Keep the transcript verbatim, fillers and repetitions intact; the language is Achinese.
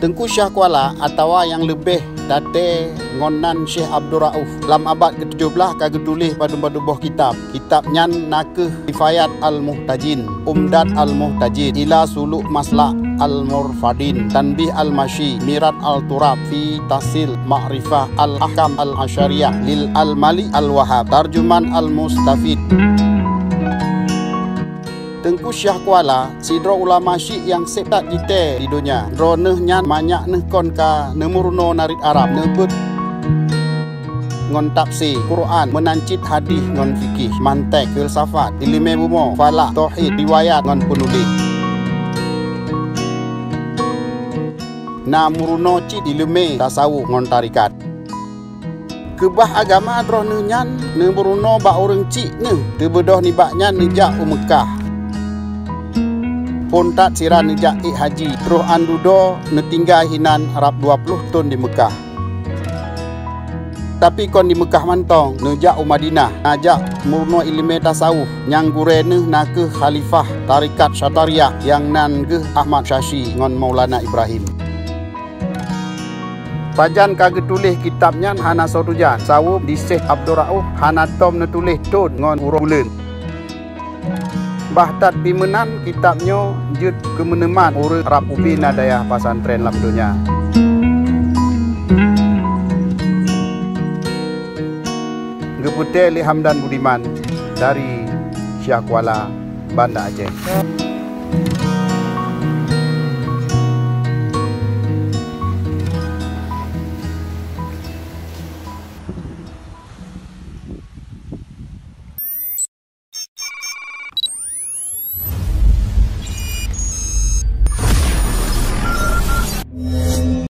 Teungku Syiah Kuala atawa nyang leubeh taté ngon nan Syekh Abdul Rauf lam abad keutujoh blaih ka geutuléh padum-padum boh kitab. Kitab nyan na kheueh Kifayat Al-Muhtajin, Umdat Al-Muhtajin, Ila Suluk Maslak Al-Murfadin, Tanbih Al-Masyi, Mirat Al-Turab fi Tahsil Ma'rifah, Al-Ahkam Al-Asyariyah lil Al-Malik Al-Wahhab, Tarjuman Al-Mustafid. Teungku Syiah Kuala, sidroe ulama syiek nyang sép that jitée di donya. Droeneuh nyan manyak neuh kon ka neumeurunoe narit Arab, neubeuet ngon tafsé Quran, meunan cit hadih ngon fikih, mantek, filsafat, ileumé bumoe, falak, tauhid, riwayat ngon peunuléh. Na meurunoe cit ileumé tasawuf ngon tarekat. Keubah agama droeneuh nyan neumeurunoe bak ureuëng chik neuh, teubeudôh nibak nyan neujak u Meukah. Phon that sira neujak ék haji, troh 'an dudoe neutinggai hinan rab dua ploh thon di Meukah. Tapi kon di Meukah mantong, neujak u Madinah, neujak meurunoe ileumé tasawuf nyang gurée neuh na kheueh khalifah tarekat Syatariyah nyang nan geuh Ahmad Syasyi ngon Maulana Ibrahim. Pajan ka geutuléh kitab nyan hana soe tujan, sabab di Syekh Abdul Rauf hana tom neutuléh thon ngon uroe buleuen. Bah that pih meunan kitab nyoe jeuet keu meuneuman ureuëng rab ubé na dayah pesantren lam donya. Geupeutée lé Hamdan Budiman dari Syiah Kuala, Banda Aceh.